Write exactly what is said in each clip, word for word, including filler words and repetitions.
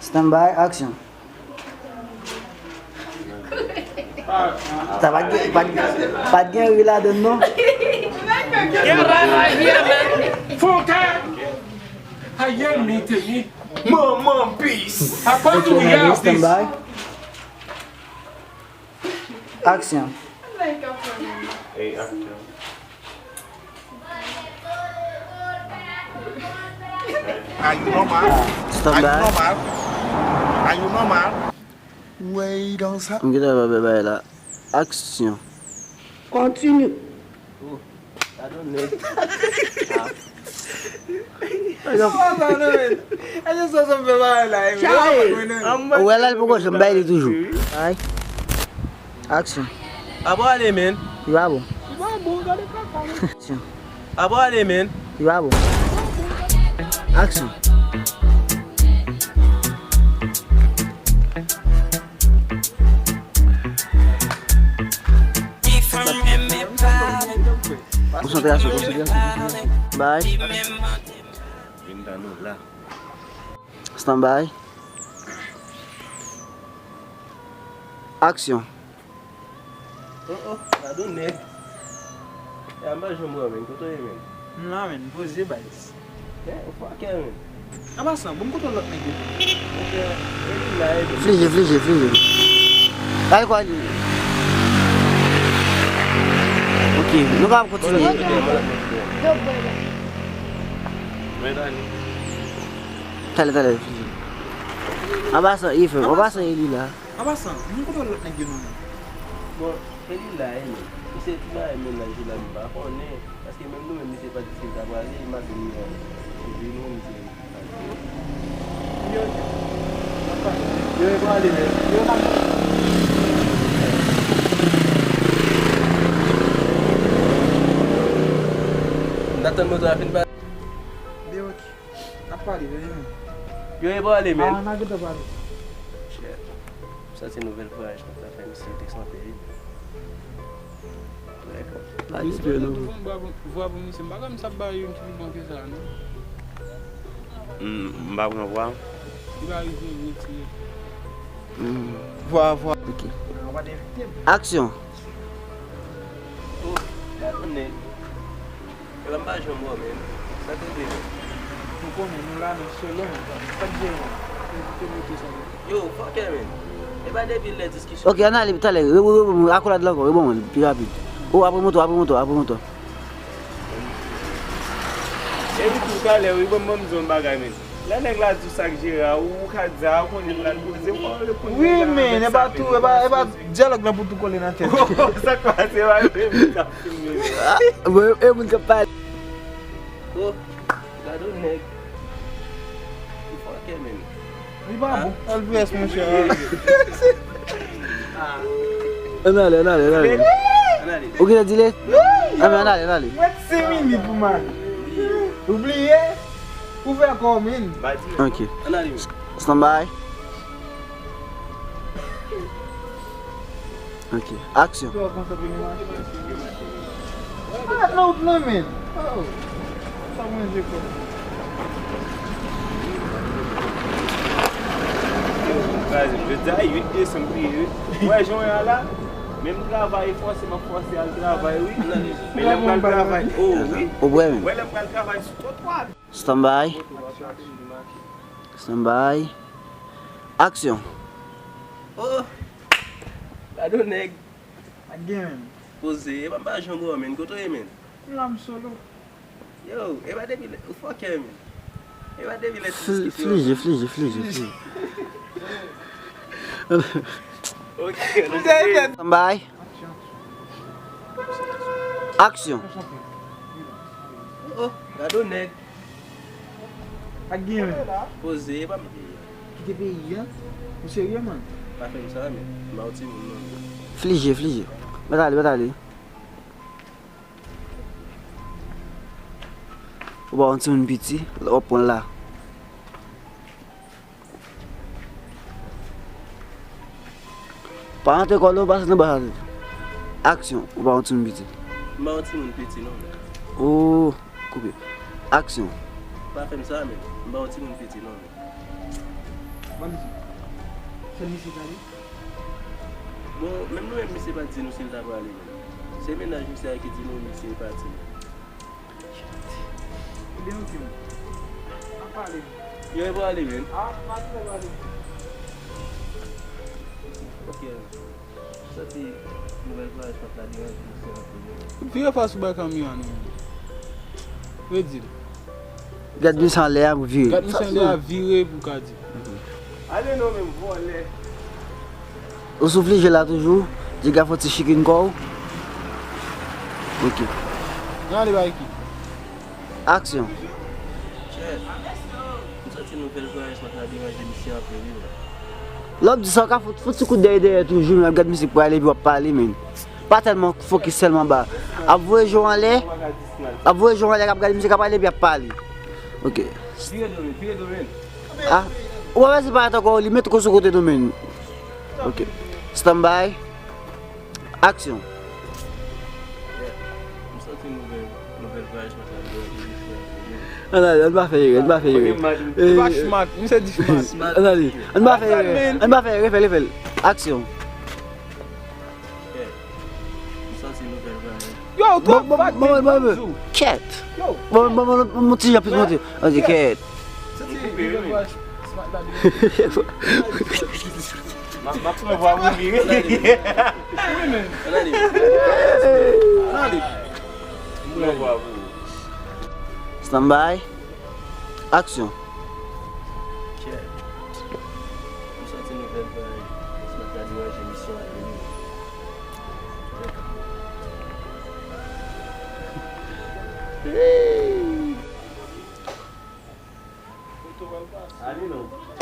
Stand by, action. Sa pa t gen, pa t gen, pa t gen ri ladan l non. Get out of here, man! Fò kè! Aye, men teni! Manman bis! Apa tou ya Stand bis! By. Action. Hey, action. Are you normal? Stand Are you by. Normal? Are you normal? Wey, dans sa. M gentan wè bagay la. Action. Continue. Gadon nèg. Ou wè la, l poko janm bay li toujou. Ay. Action. Apa w ale, men? Li pa bon. Action. Apa w ale, men? Li pa bon. Action. Konsantrasyon, konsantrasyon, konsantrasyon. Bay. Vin tan nou la. Stand by. Action. Oh, oh, gadon nèg. Ya, m pa janm wè w, men. Kote w ye, men? M la, men, poze, baz. Eh, ou fòkè, men. An pasan, bon, kote lòt nèg yo? Monchè, e li la, e li. Flije, flije, flije. Ay, kwa li? Ok, nou ka kontinye. Mwen tande. Talè, talè, flije. An pasan, e fè, an pasan, e li la. An pasan, moun kote lòt nèg yo non men? Bon, e li la, e li. Misye ti bay mennaj li la, m pa konnen. Paske menm nou menm, misye pa di si l ta prale, maten li an. Epi nou, misye. Yo, yo, e prale, men. Yo, n ap. M t atann moto a fin pase. Byen, ok. N ap pale, vini men. Yo, e prale, men. Ah, n a gentan pale. Shit. M santi nouvèl vwayaj nou ta fè misye te santi. Pa espere nou. Vwa pou misye, m pa kwè m sa ba youn ki pi bon ke sa, non. M pa pran vwa. Li pa rive retire. Vwa, vwa. Ok. Action. Oh, gadon nèg. Epa m pa janm wè w, men. Sa te vle. Nou konnen, nou la, men selon. Sa k jere? Te moute sa. Yo, fòkè, men. Epa depi lè diskisyon. Ok, ann ale, talè. Re, re, re, re, akolad la ankò, rebon mwen, pi rapid. Oh, apre moto, apre moto, apre moto. Epi tou talè, wi, ban m, ban m di w yon bagay, men. Lè nèg la di w sa k jere a, ou ka di a, ou konnen l pral poze, fò w reponn. Wi, men, e pa tou, e pa, e pa dyalòg la pou tou kole nan tèt. Sa k pase, pa vre, men, sa fin, men. Ah, bon, e moun k ap pale. Oh, gadon nèg. Li fòkè, men. Li pa bon. L V S, monchè. Ann ale, ann ale, ann ale. Ann ale. Ou gentan dile? Ah, men ann ale, ann ale. Mwen se minit pou m ale. Ou bliye? Ou fè kò w, men. Ok. Ann ale. Stand by. Ok. Action. Tò konsantre nan mache. Ah, nan wout lan, men. Oh. Sa manje kò. Yo, kraze m. Jodi a uit desanm li ye, wi. Ou wè jan w ye a la? Menm travay, fòse m ap fòse al travay, wi. Men lè m pral travay, oh, wi. Ou bwè menm. Wè lè m pral travay sou twotwa. Stand by. Stand by. Action. Oh! Gadon nèg. Ak gen menm. Poze. Epa m pa janm wè w, men. Kote w ye, men? M la, m solo. Yo, epa depi lè, ou fòkè, men. Epa depi lè ti Fl- diskisyon. Flije, flije, flije, flije. Ok. Stand by. Action. Oh, gadon nèg. Ak gen menm. Poze, epa m. Kite peyi a. Ou serye, man? Pa fè m sa, men. M pa yon timoun, non. Flije, flije. Mèt ale, mèt ale. Ou pa yon timoun piti, w ap pran l la. Pa rantre kò non, pase nan bras la. Aksyon, ou pa yon timoun piti. M pa yon timoun piti, non, men. Oh, koupe. Aksyon. Pa fè m sa, men. M pa yon timoun piti, non, men. Manmi, se misye k ale? Bon, menm nou menm, misye pa t di nou si l ta prale menm. Se mennaj misye a ki di nou misye pati menm. Ebyen, oke, man. N ap pale. Yo, e prale menm. Ah, pa di prale. Oke. Santi nouvèl vwayaj pa t la deranje misye anpil, non. Vire fas ou bay kamyon an non. Redi l. Gad misye anlè a pou vire. Gad misye anlè a, vire pou w ka di. Ale non, menm vòlè. Ou sou Flijè la toujou? Djega fè ti chikin kò w. Ok. Nan ale bay ki? Aksyon. Chè, m santi nouvèl vwayaj pa t la deranje misye anpil wi, man. Lè w ap di sa, w ka fout, fout ti kout dèyè dèyè toujou, men w ap gad misye k prale epi w ap pale, men. Pa tèlman fokis sèlman ba. Ap voye je w anlè, ap voye je w anlè, k ap gade misye k ap pale epi ap pale. Ok. Vire do men, vire do men. Ah, ou pa bezwen parèt ankò, li met kò sou kote nou, men. Ok. Stand by. Aksyon. M santi nouvèl, nouvèl vwayaj mwen sa yo, li fè anpil. Ann ale, ann pa fè erè, ann pa fè erè. Li pa smat, misye di smat. Ann ale, ann pa fè erè, ann pa fè erè, refè l, refè l. Aksyon. M santi nouvèl vwayaj. Yo, ou twò fat, men, ban m di w. Kèt. Yo. Ban m, ban m, ban m, ban m ti jan plis monte. Ok, kèt. Santi nouvèl vwayaj smat la devan. M ap, m ap pran vwa pou li, wi. Wi, men. Ann ale. Ann ale. M pran vwa pou ou. Stand by. Aksyon. Chè. M santi nouvèl vwayaj. Smat la deranje misye anpil, wi.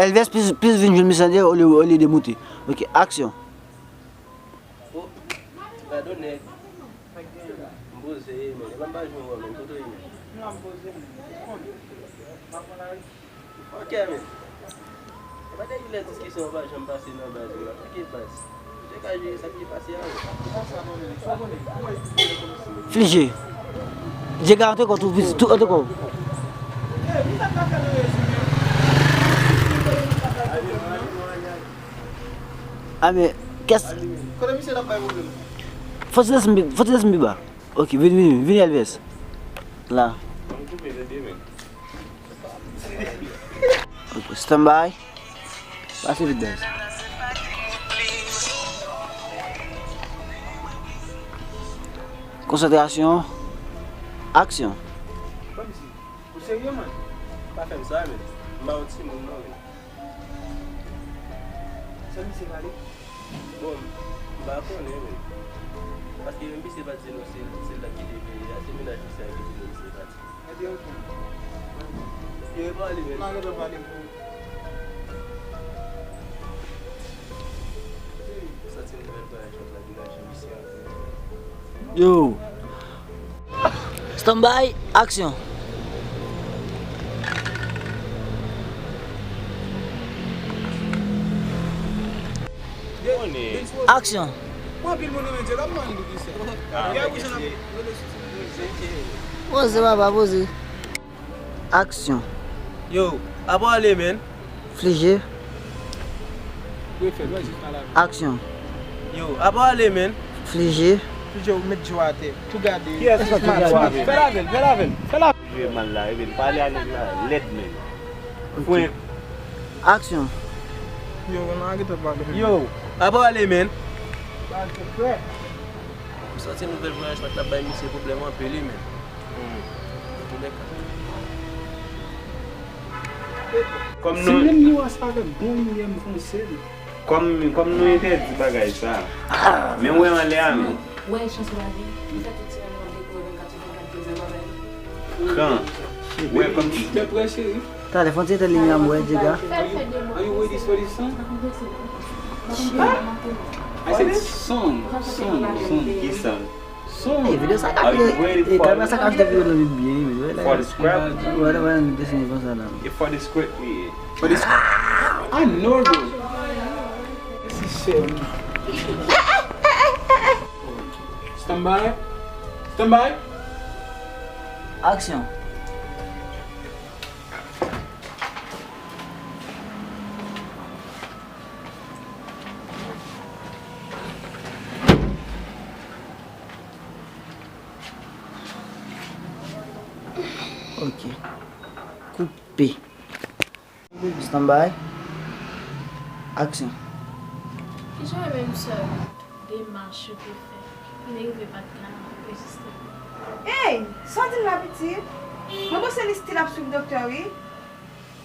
Elvis plis, plis vin jwenn misye olye, olye de moute. Ok, aksyon. Oh, gadon nèg. M poze, men. Epa m pa jwenn wè, men. Kote w ye, men? Non, m poze, men. Ou konnen. M ap pran lari. Ok, men. Epa de lè diskisyon an pa janm pase nan baz, men. Ok, baz. Degaje sa ki pase a, wi. Flijè. Djega, antre kò tou, tou, antre kò. A, men, kès. Kote misye t ap bay pwoblèm? Fò ti desann pi, fò ti desann pi ba. Ok, vini, vini, vini, Elvis. La. Ok, stand by. Pase vit, baz. Konsantrasyon. Aksyon. Ou serye, man? Pa fè m sa, men. M pa yon timoun, non, men. Sa misye pale? Bon, m pa konnen, men. Paske menm misye pa t di nou se, se l t ap kite peyi a, se mennaj misye a ki di nou misye pati. Ebyen, oke. Yo, e pale, men. M a gentan pale pou ou. Santi nouvèl vwayaj la deranje misye anpil. Yo. Stand by, aksyon. Aksyon. Mwen anpil moun renmen Djega, m pa konn pou kisa. Poze, papa, poze. Aksyon. Yo, apa w ale, men? Flijè. Aksyon. Yo, apa w ale, men? Flijè. Flijè, ou met je w atè. Tou gade. Kiyès ki smat? Fè lavel, fè lavel, fè lavel. Jwe mal la, epi pale a nèg la lèd, men. Fwenk. Aksyon. Yo, nan arete pale. Yo, apa w ale, men? M santi nouvèl vwayaj pa t ap bay misye pwoblèm anpil, wi, men. Kòm si nou menm nou wè sa avèk bon limyè m panse l. Kòm, kòm nou entèdi bagay sa. Men w wè anlè a, men. Wè chans ou la gen. Li fè tout ti moun yo dekore vennkat sou vennkat, yo di bagay. Kran. Wè kòm si. Te prè, cheri. Talè, fè yon ti etèn limyè a m wè, Djega. Are you, are you ready for this song? I said song, song, song. Ki song? Song. Ey, videyo sa ka fè. E, kamera sa ka achte videyo nan vit byen, men. For the script? Wè, wè, desine konsa la. E for the script li ye. For the script. I know, bro. Mèsi, cheri. Stand by. Stand by. Aksyon. Ok. Koupe. Stand by. Aksyon. Kijan w menm sè w demach ou te fè pou n rive pa t ka anrejistre? Ey, sa w di m la pitit? Mwen panse li still ap swiv doktè wi.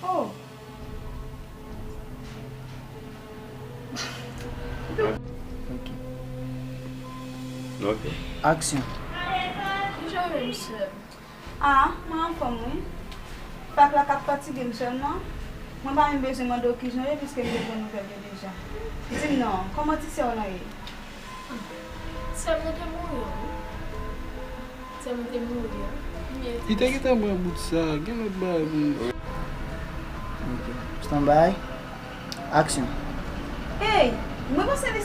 Oh. Ok. Ok. Aksyon. Kijan w menm sè w? Ah, mwen anfòm wi. Fak la k ap fatige m sèlman. Mwen pa menm bezwen mande w kijan w ye piske m te pran nouvèl yo deja. Di m non, kòman ti sè w lan ye? Sè mwen te mouri an wi. Sè mwen te mouri an. Li te gentan pran bout sa, gen lòt bagay pou m. Ok. Stand by. Aksyon. Ey, mwen panse li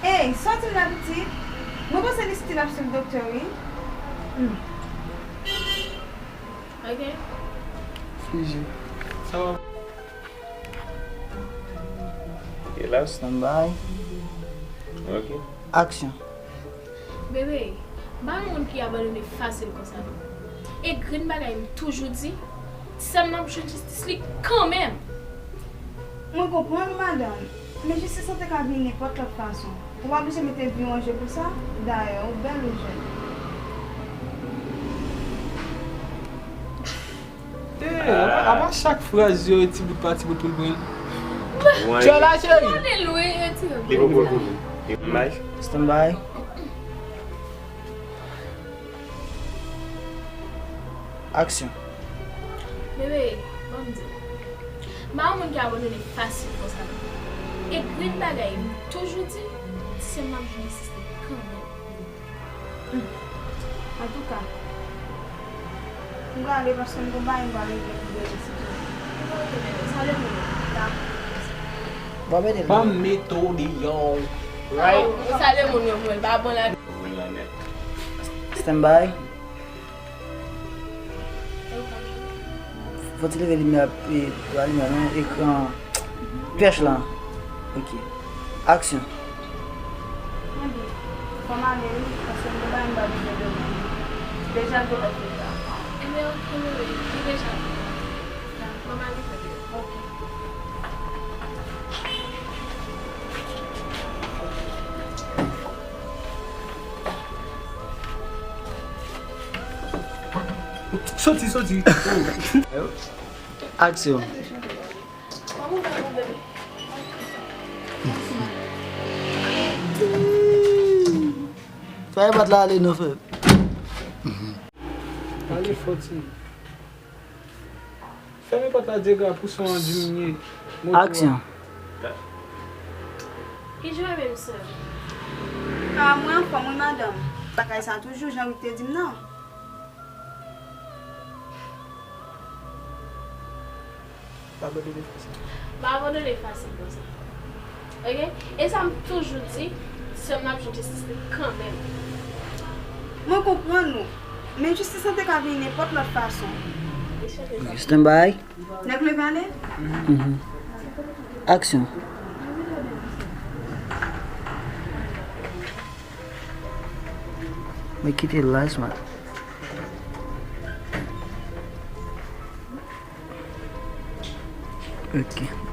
Ey, sa w di m la pitit? Mwen panse li still ap swiv doktè wi. Hmm. Ok. Fiji. Sa va? Stand by. Ok. Aksyon. Bebe, m pa yon moun ki abandone fasil konsa non. E grenn bagay m toujou di, sè m ap jwenn jistis li kanmenm. Mwen konprann ou madanm, men jistis lan te ka vini nenpòt lòt fason. Ou pa oblije mete vi w an je pou sa. Dayè, ou bèl, ou jèn. Eh, apa, apa chak fraz yo e ti bout pa ti bout pou l pran. Tchè la, cheri. Li poko fini. Imaj. Stand by. Aksyon. Bebe, ban m di w. M pa yon moun ki abandone fasil konsa non. E grenn bagay, m toujou di, se m ap jwenn sistèm kanmenm. Antouka, m prale paske m gon bagay m prale regle pou demen sitou. Salye moun yo. Dakò. Bon, mete l. Pa mete w deyò. Right? Salye moun yo, mwen pa bon la. Stand by. Fò ti leve limyè, e, pa limyè non, ekran pèch lan. Ok. Aksyon. Mwen di, fò m ale wi, paske m gen bagay m pral regle demen. Deja l gentan fini la. Ebyen, ok, bebe, li deja fini. Ya, fò m ale fè demen. Ok. Soti, soti. Aksyon. Fè pòt la ale non, frè. Ale fò ti. Fèmen pòt la, Djega, pou son an diminye. Aksyon. Ki jan w ye menm, sè? Ah, mwen anfòm wi, madanm. Bagay sa toujou, jan Wik te di m nan. Pa abandone fasil. Pa abandone fasil konsa. Ok? E sa m toujou di, sè m ap jwenn jistis li kanmenm. Mwen konprann ou, men jistis lan te ka vini nenpòt lòt fason. Stand by. Nèg leve ale? Mhm. Aksyon. Mwen kite l la, sma. Ok.